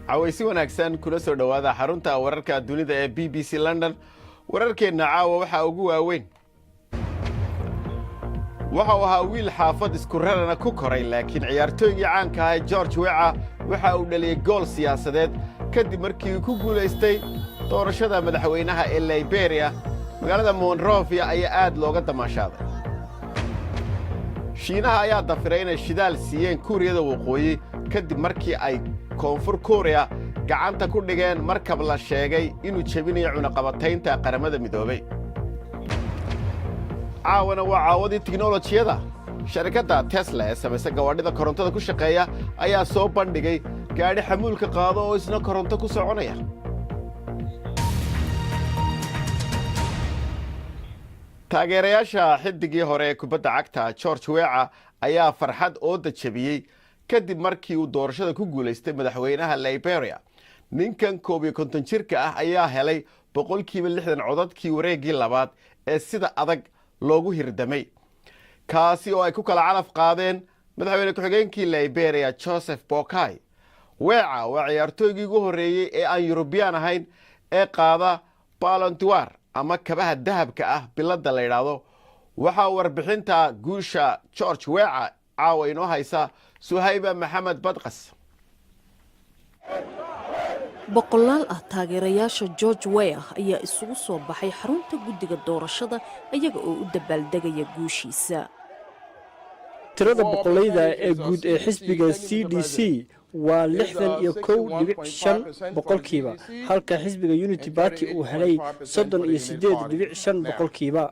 Cawaysi wanaagsan, kula soo dhowaada xarunta wararka dunida ee BBC London. Wararkeenna caawa waxaa ugu waaweyn: waxa uu ahaa wiil xaafad isku rarana ku koray, laakiin ciyaartooygii caanka ahay George Weah waxa uu dhaliyey gool siyaasadeed kadib markii uu ku guulaystay doorashada madaxweynaha ee Liberia. Magaalada Monrovia ayaa aad looga damaashaaday. Shiinaha ayaa dafiray inay shidaal siiyeen Kuuriyada Waqooyi kadib markii ay Koonfur Kuuriya gacanta ku dhigeen markab la sheegay inuu jebinayo cunaqabataynta Qaramada Midoobey. Caawana waa caawadii tiknolojiyada. Sharikadda Tesla ee samaysa gawaadhida korontada ku shaqeeya ayaa soo bandhigay gaadhi xamuulka qaado oo isna koronto ku soconaya. Taageerayaasha xidigii hore ee kubadda cagta George Weah ayaa farxad ooda jebiyey kadib markii uu doorashada ku guulaystay madaxweynaha Liberia. Ninkan 51 jirka ah ayaa helay 60% codadkii wareeggii labaad ee sida adag loogu hirdamay, kaasi oo ay ku kala calaf qaadeen madaxweyne ku-xigeenkii Liberia, Joseph Boakai. Weah waa ciyaartooygii ugu horreeyey ee aan Yurubiyaan ahayn ee qaada Ballon d'Or ama kabaha dahabka ah biladda la yidhaahdo. Waxaa warbixinta guusha George Weah caawa inoo haysa Suhayba Maxamed Badqas. Boqolaal ah taageerayaasha George Weah ayaa isugu soo baxay xarunta guddiga doorashada, iyaga oo u dabaaldegaya guushiisa. Tirada boqolleyda ee guud ee xisbiga CDC waa 61.5%, halka xisbiga Unity Party uu helay 38.5%.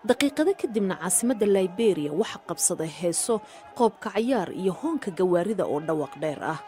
Daqiiqado kadibna caasimadda Liberia waxaa qabsaday heeso, qoobka cayaar iyo hoonka gawaarida oo dhawaq dheer ah.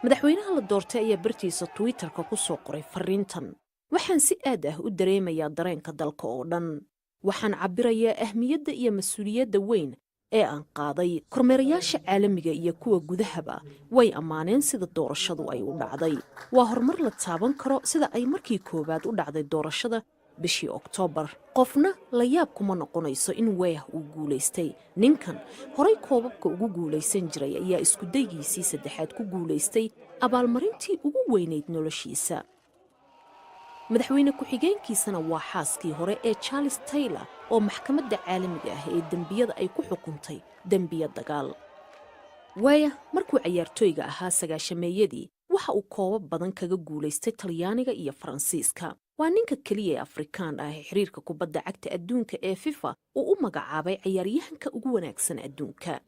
Madaxweynaha la doortay ayaa bartiisa Twitterka ku soo qoray fariintan: "Waxaan si aad ah u dareemayaa dareenka dalka oo dhan. Waxaan cabbirayaa ahmiyadda iyo mas-uuliyadda weyn ee aan qaaday. Kormeerayaasha caalamiga iyo kuwa gudahaba way ammaaneen sida doorashadu ay u dhacday. Waa horumar la taaban karo sida ay markii koowaad u dhacday doorashada bishii Oktoobar. Qofna la yaab kuma noqonayso in Weah uu guulaystay. Ninkan horay koobabka ugu guulaysan jiray ayaa iskudaygiisii saddexaad ku guulaystay abaalmarintii ugu weynayd noloshiisa." Madaxweyne ku-xigeenkiisana waa xaaskii hore ee Charles Taylor oo Maxkamadda Caalamiga ah ee Dembiyada ay ku xukuntay dembiyo dagaal. Weah markuu cayaartooyga ahaa sagaashameeyadii waxa uu koobab badan kaga guulaystay Talyaaniga iyo Faransiiska. Waa ninka keliya ee Afrikaan ah ee xiriirka kubadda cagta adduunka ee FIFA uu u magacaabay cayaaryahanka ugu wanaagsan adduunka.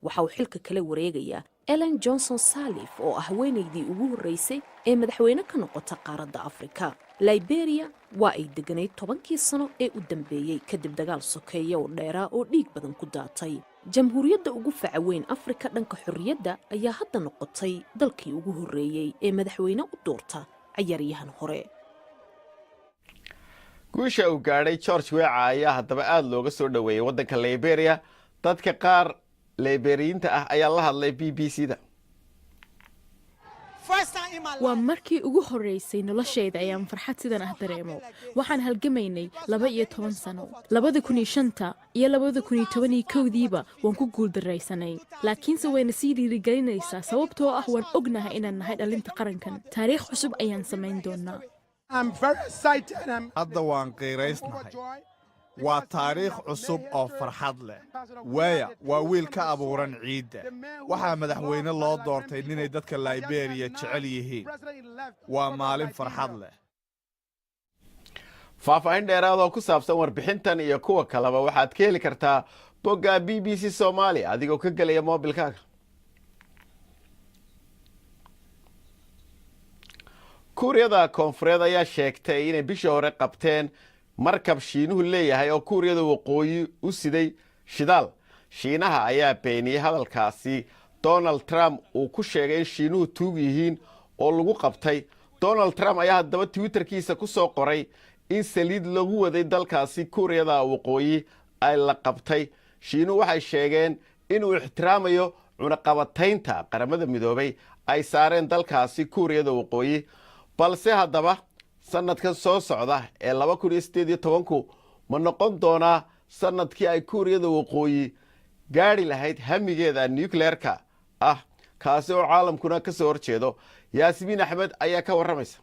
Waxa uu xilka kala wareegayaa Ellen Johnson Sirleaf oo ah haweenaydii ugu horreysay ee madaxweyne ka noqota qaaradda Afrika. Liberia waa ay deganayd 10kii sano ee u dambeeyey kadib dagaal sokeeye oo dheeraa oo dhiig badan ku daatay. Jamhuuriyadda ugu faca weyn Afrika dhanka xorriyadda ayaa hadda noqotay dalkii ugu horreeyey ee madaxweyne u doorta cayaaryahan hore. Guusha uu gaadhay George Weah ayaa haddaba aada looga soo dhoweeyey waddanka Liberia. Dadka qaar Liberiyiinta ah ayaa la hadlay BBC da. Waa markii ugu horreysay noloshayda ayaan farxad sidan ah dareemo. Waxaan halgamaynay 12 sano. 2005-ta iyo 2011-diiba waan ku guuldaraysanay, laakiinse wayna sii dhiirigelinaysaa, sababtoo ah waan ognahay inaan nahay dhalinta qarankan. Taariikh cusub ayaan samayn doonaa. Hadda waan qiiraysnahay. Waa taariikh cusub oo farxad leh. Weah waa wiil ka abuuran ciidda. Waxaa madaxweyne loo doortay ninay dadka Liberia jecel yihiin. Waa maalin farxad leh. Faahfaahin dheeraad oo ku saabsan warbixintan iyo kuwa kaleba waxaad ka heli kartaa bogga BBC Soomaaliya adigoo ka gelaya moobilkaaga. Kuuriyada Koonfureed ayaa sheegtay inay bishii hore qabteen markab Shiinuhu leeyahay oo Kuuriyada Waqooyi u siday shidaal. Shiinaha ayaa beeniyey hadalkaasi Donald Trump uu ku sheegay in Shiinuhu tuug yihiin oo lagu qabtay. Donald Trump ayaa haddaba Twitterkiisa ku soo qoray in saliid lagu waday dalkaasi Kuuriyada Waqooyi ay la qabtay. Shiinuhu waxay sheegeen inuu ixtiraamayo cunaqabataynta Qaramada Midoobay ay saareen dalkaasi Kuuriyada Waqooyi. Balse haddaba sanadkan soo socda ee 2018-ku ma noqon doonaa sanadkii ay Kuuriyada Waqooyi gaadhi lahayd hamigeeda nucleerka ah? Kaasi oo caalamkuna ka soo horjeedo. Yaasimiin Axmed ayaa ka warramaysa.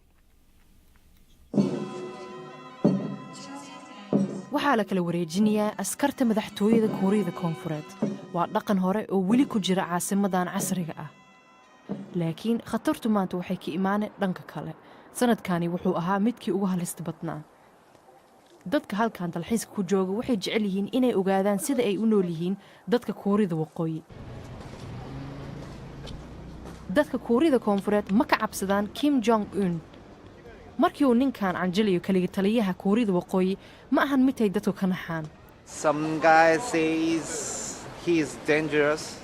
Waxaa la kala wareejinayaa askarta madaxtooyada Kuuriyada Koonfureed. Waa dhaqan hore oo weli ku jira caasimadan casriga ah, laakiin khatartu maanta waxay ka imaaneen dhanka kale. Sanadkani wuxuu ahaa midkii ugu halista badnaa. Dadka halkan dalxiiska ku jooga waxay jecel yihiin inay ogaadaan sida ay u nool yihiin dadka Kuuriyada Waqooyi. Dadka Kuuriyada Koonfureed ma ka cabsadaan Kim Jong Un. Markii uu ninkan canjiliyo kaliga taliyaha Kuuriyada Waqooyi, ma ahan midtay dadku ka naxaan.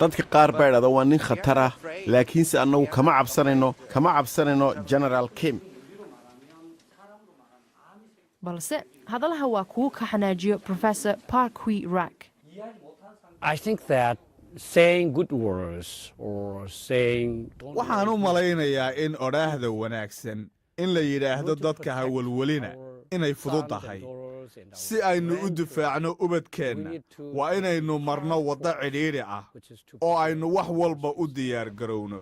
Dadka qaar baa idhahda waa nin khatar ah, laakiinse annagu kama cabsanayno, kama cabsanayno Genaraal Kim. Balse hadalaha waa kuwo ka xanaajiyo Professor Park Hui Rak. I think that saying good words or saying don't Waxaan u malaynayaa in odhaahda wanaagsan in la yidhaahdo dadka ha welwelina inay fududahay. Si aynu u difaacno ubadkeenna, waa inaynu marno waddo cidhiidhi ah oo aynu wax walba u diyaargarowno.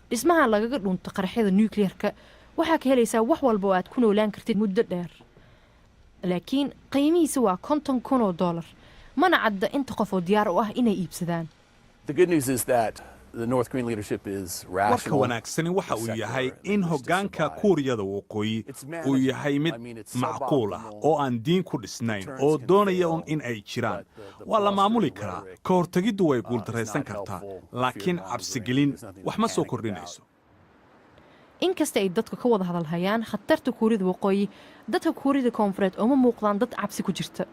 Dhismaha lagaga dhunto qaraxyada nukliyeerka waxaa ka helaysaa wax walba oo aad ku noolaan kartid muddo dheer, laakiin qiimihiisa waa $50,000. Mana cadda inta qof oo diyaar u ah inay iibsadaan. The good news is that the North Korean leadership is Warka rational. wanaagsani waxa uu yahay in hoggaanka Kuuriyada Waqooyi uu yahay mid macquul ah oo aan diin ku dhisnayn oo doonaya un in ay jiraan. Waa la maamuli karaa. Ka hortegiddu way guuldarraysan kartaa, laakiin cabsigelin wax ma soo kordhinayso. Inkasta ay dadku ka wada hadalhayaan khatarta Kuuriyada Waqooyi, dadka Kuuriyada Koonfureed ooma muuqdaan dad cabsi ku jirta,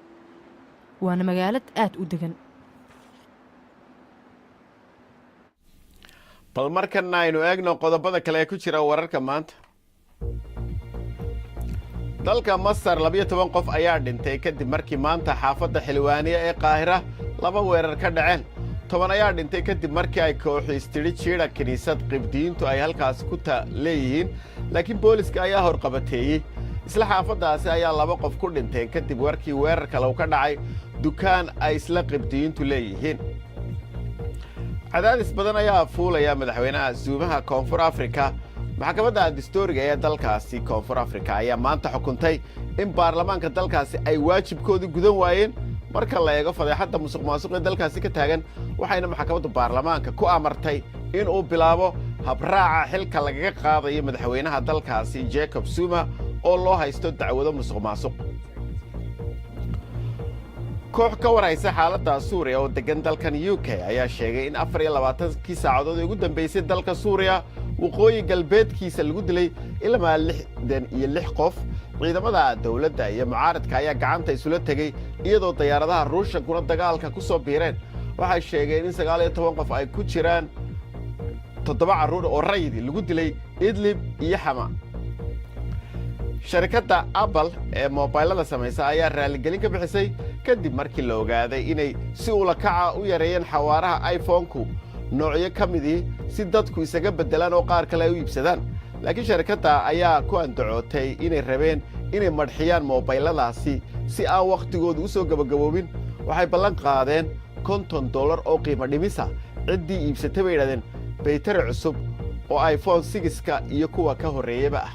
waana magaalad aad u degan. Bal markana aynu eegno qodobada kale ee ku jira wararka maanta. Dalka Masar, 12 qof ayaa dhintay kadib markii maanta xaafadda Xilwaaniya ee Qaahira laba weerar ka dhaceen. 10 ayaa dhintay kadib markii ay kooxiistidhi jiidha kiniisad Qibdiyiintu ay halkaas ku ta leeyihiin, laakiin booliska ayaa horqabateeyey. Isla xaafaddaasi ayaa laba qof ku dhinteen kadib warkii weerar kale uu ka dhacay dukaan ay isla Qibdiyiintu leeyihiin. Cadaadis badan ayaa fuulaya madaxweynaha Zuumaha Koonfur Afrika. Maxkamadda dastuuriga ee dalkaasi Koonfur Afrika ayaa maanta xukuntay in baarlamaanka dalkaasi ay waajibkoodii gudan waayeen marka la eego fadeexadda musuq maasuq ee dalkaasi ka taagan, waxayna maxkamaddu baarlamaanka ku amartay in uu bilaabo habraaca xilka lagaga qaadayo madaxweynaha dalkaasi Jacob Zuma oo loo haysto dacwado musuq maasuq. Koox ka warhaysa xaaladda Suuriya oo deggan dalkan UK ayaa sheegay in 24kii saacadood ee ugu dambaysay dalka Suuriya waqooyi galbeedkiisa lagu dilay ilaa 66 qof. Ciidamada dowladda iyo mucaaradka ayaa gacanta isula tegey, iyadoo diyaaradaha Ruushankuna dagaalka ku soo biireen. Waxay sheegeen in 19 qof ay ku jiraan toddoba carruur oo rayidi lagu dilay Idlib iyo Xama. Sharikadda Apple ee moobaylada samaysa ayaa raaligelin ka bixisay kadib markii la ogaaday inay si ula kaca u yareeyeen xawaaraha iPhone-ku noocyo ka midii si dadku isaga beddelaan oo qaar kale ay u iibsadaan, laakiin sharikadda ayaa ku andacootay inay rabeen inay madhxiyaan moobayladaasi si aan wakhtigoodu u soo gebagaboobin. Waxay ballan qaadeen $50 oo qiimo dhimisa ciddii iibsatay, bay yidhahdeen, baytari cusub oo iPhone 6-ka iyo kuwa ka horreeyaba ah.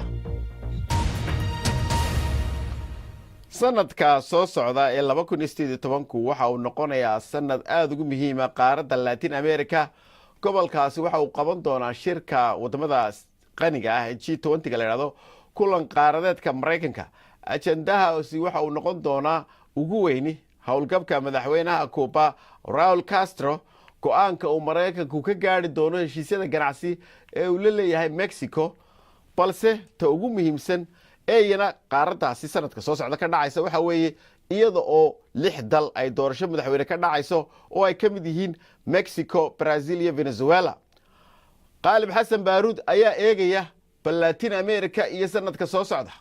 Sanadka soo socda ee 2018-ku waxa uu noqonayaa sanad aada ugu muhiima qaaradda Latin America. Gobolkaasi waxa uu qaban doonaa shirka waddamada qaniga ah ee G20-ga la yidhahdo, kulan qaaradeedka Maraykanka. Ajandahaasi waxa uu noqon doonaa ugu weyni howlgabka madaxweynaha Cuba Raul Castro, go-aanka uu Maraykanku ka gaari doono heshiisyada ganacsi ee uu la leeyahay Mexico. Balse ta ugu muhiimsan ee iyana qaaraddaasi sanadka soo socda ka dhacaysa waxa weeye iyada oo lix dal ay doorasho madaxweyne ka dhacayso oo ay ka mid yihiin Mexico, Brazil iyo Venezuela. Qaalib Xasan Baaruud ayaa eegaya bal Latin America iyo sanadka soo socda.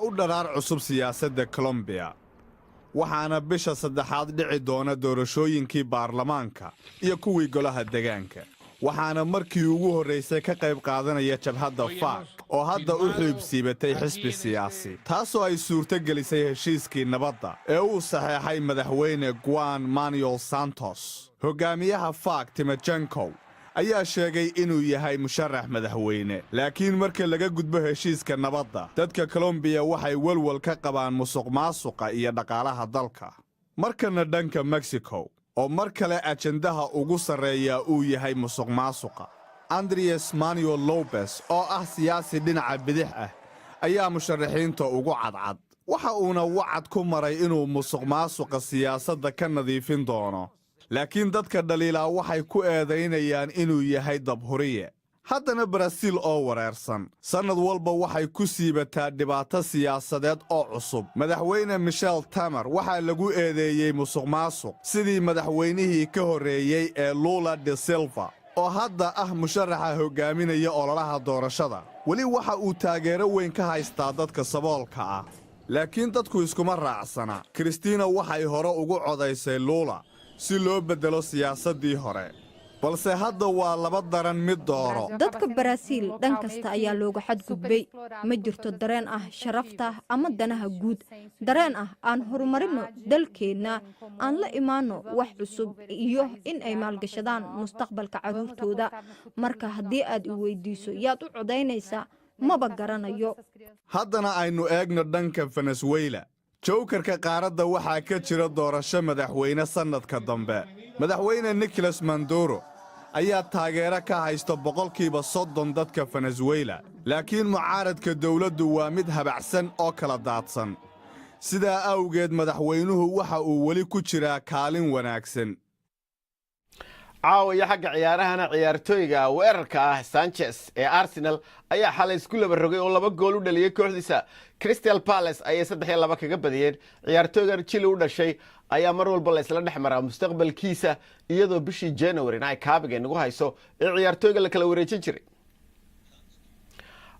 U dharaar cusub siyaasadda Colombiya, waxaana bisha saddexaad dhici doona doorashooyinkii baarlamaanka iyo kuwii golaha degaanka. Waxaana markii ugu horraysay ka qayb qaadanaya jabhadda FARC oo hadda u xuubsiibatay xisbi siyaasi, taasoo ay suurto gelisay heshiiskii nabadda ee uu saxeexay madaxweyne Juan Manuel Santos. Hoggaamiyaha FARC Timochenko ayaa sheegay inuu yahay musharax madaxweyne, laakiin marka laga gudbo heshiiska nabadda, dadka Kolombiya waxay welwel ka qabaan musuqmaasuqa iyo dhaqaalaha dalka. Markana dhanka Mexico, oo mar kale ajendaha ugu sarreeya uu yahay musuqmaasuqa. Andres Manuel Lopez, oo ah siyaasi dhinaca bidix ah, ayaa musharaxiinta ugu cadcad. Waxa uuna wacad ku maray inuu musuqmaasuqa siyaasadda ka nadiifin doono, laakiin dadka dhaliilaa waxay ku eedaynayaan inuu yahay dabhuriye. Haddana Barasiil oo wareersan, sannad walba waxay ku siibataa dhibaato siyaasadeed oo cusub. Madaxweyne Michel Temer waxaa lagu eedeeyey musuqmaasuq, sidii madaxweynihii ka horreeyey ee Lula da Silva, oo hadda ah musharaxa hoggaaminaya ololaha doorashada. Weli waxa uu taageero weyn ka haystaa dadka saboolka ah, laakiin dadku iskuma raacsana. Kristina waxay hore ugu codaysay Lula si loo beddelo siyaasaddii hore, balse hadda waa laba daran mid dooro. Dadka Baraaziil dhan kasta ayaa looga xadgudbay. Ma jirto dareen ah sharafta ama danaha guud, dareen ah aan horumarino dalkeenna, aan la imaanno wax cusub iyo in ay maalgashadaan mustaqbalka carruurtooda. Marka haddii aad i weydiiso yaad u codaynaysaa, maba garanayo. Haddana aynu eegno dhanka Venezuela, jowkarka qaaradda. Waxaa ka jira doorasho madaxweyne sannadka dambe. Madaxweyne Nicolas Maduro ayaa taageero ka haysta 30% dadka Venezuela, laakiin mucaaradka dawladdu waa mid habacsan oo kala daadsan. Sidaa awgeed madaxweynuhu waxa uu weli ku jiraa kaalin wanaagsan. Caawa iyo xagga ciyaarahana, ciyaartooyga weerarka ah Sanchez ee Arsenal ayaa xalay isku laba rogay oo laba gool u dhaliyey kooxdiisa. Crystal Palace ayay 3-2 kaga badiyeen. Ciyaartooygan Chile u dhashay ayaa mar walba la isla dhex maraa mustaqbalkiisa, iyadoo bishii January ay kaabiga inagu hayso ee ciyaartooyga la kala wareejin jiray.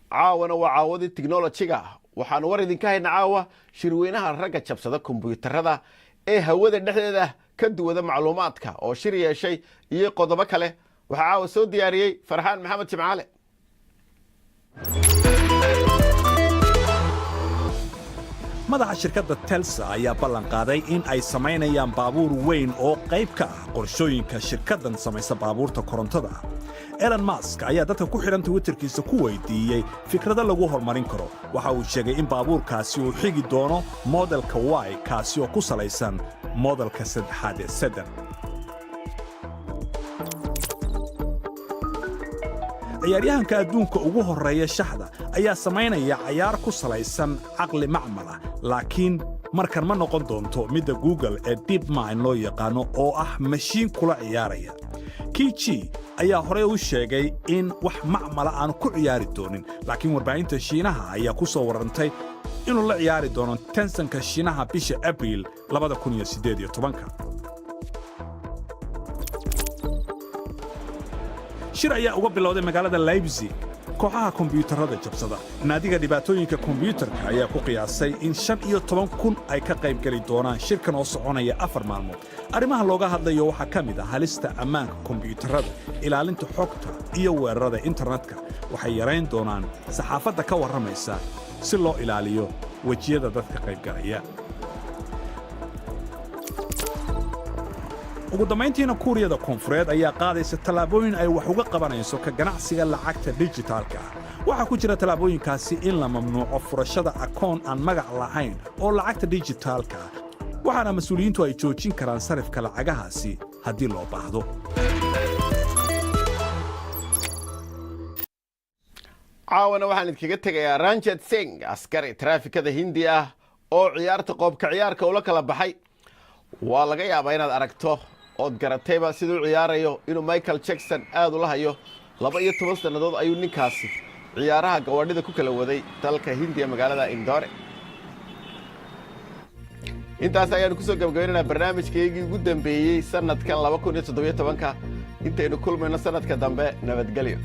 Caawana waa caawadii technology-ga. Waxaanu war idinka hayna caawa shirweynaha ragga jabsada kombyuutarada ee hawada dhexdeeda ka duwada macluumaadka oo shir yeeshay iyo qodobo kale. Waxaa caawa soo diyaariyey Farxaan Maxamed Jimcaale. Madaxa shirkadda Tesla ayaa ballan qaaday in ay samaynayaan baabuur weyn oo qayb ka ah qorshooyinka shirkaddan samaysa baabuurta korontada. Elon Musk ayaa dadka ku xidhan Twitterkiisa ku weydiiyey fikrado lagu horumarin karo. Waxa uu sheegay in baabuurkaasi uu xigi doono modelka Y, kaasi oo ku salaysan modelka saddexaad ee sedan. Ciyaaryahanka adduunka ugu horreeya shaxda ayaa samaynaya cayaar ku salaysan caqli macmal ah, laakiin markan ma noqon doonto midda Google ee DeepMind loo yaqaano oo ah mashiin kula ciyaaraya. Kiji ayaa horey u sheegay in wax macmala aanu ku ciyaari doonin, laakiin warbaahinta Shiinaha ayaa ku soo warrantay inuu la ciyaari doono Tencent-ka Shiinaha bisha Abriil. Shir ayaa uga bilowday magaalada Leipzig kooxaha kombiyuutarrada jabsada. Naadiga dhibaatooyinka kombiyuutarka ayaa ku qiyaasay in 15,000 ay ka qaybgeli doonaan shirkan oo soconaya 4 maalmood. Arrimaha looga hadlayo waxaa ka mid ah halista ammaanka kombiyuutarrada, ilaalinta xogta iyo weerarada internetka. Waxay yarayn doonaan saxaafadda ka warramaysa si loo ilaaliyo wejiyada dadka qaybgalaya. Ugu dambayntiina, Kuuriyada Koonfureed ayaa qaadaysa tallaabooyin ay wax uga qabanayso ka ganacsiga lacagta dijitaalka ah. Waxaa ku jira tallaabooyinkaasi in la mamnuuco furashada akoon aan magac lahayn oo lacagta dijitaalka ah, waxaana mas-uuliyiintu ay joojin karaan sarifka lacagahaasi haddii loo baahdo. Caawana waxaan idinkaga tegayaa Ranjit Singh, askari taraafikada Hindi ah oo ciyaarta qoobka ciyaarka ula kala baxay. Waa laga yaabaa inaad aragto ood garatayba siduu ciyaarayo inuu Michael Jackson aad ula hayo. 12 sannadood ayuu ninkaasi ciyaaraha gawaadhida ku kala waday dalka Hindiya, magaalada Indore. Intaas ayaanu kusoo gabagabaynaynaa barnaamijkaygii ugu dambeeyey sanadkan 2017-ka. Intaynu kulmayno sanadka dambe, nabadgelyo.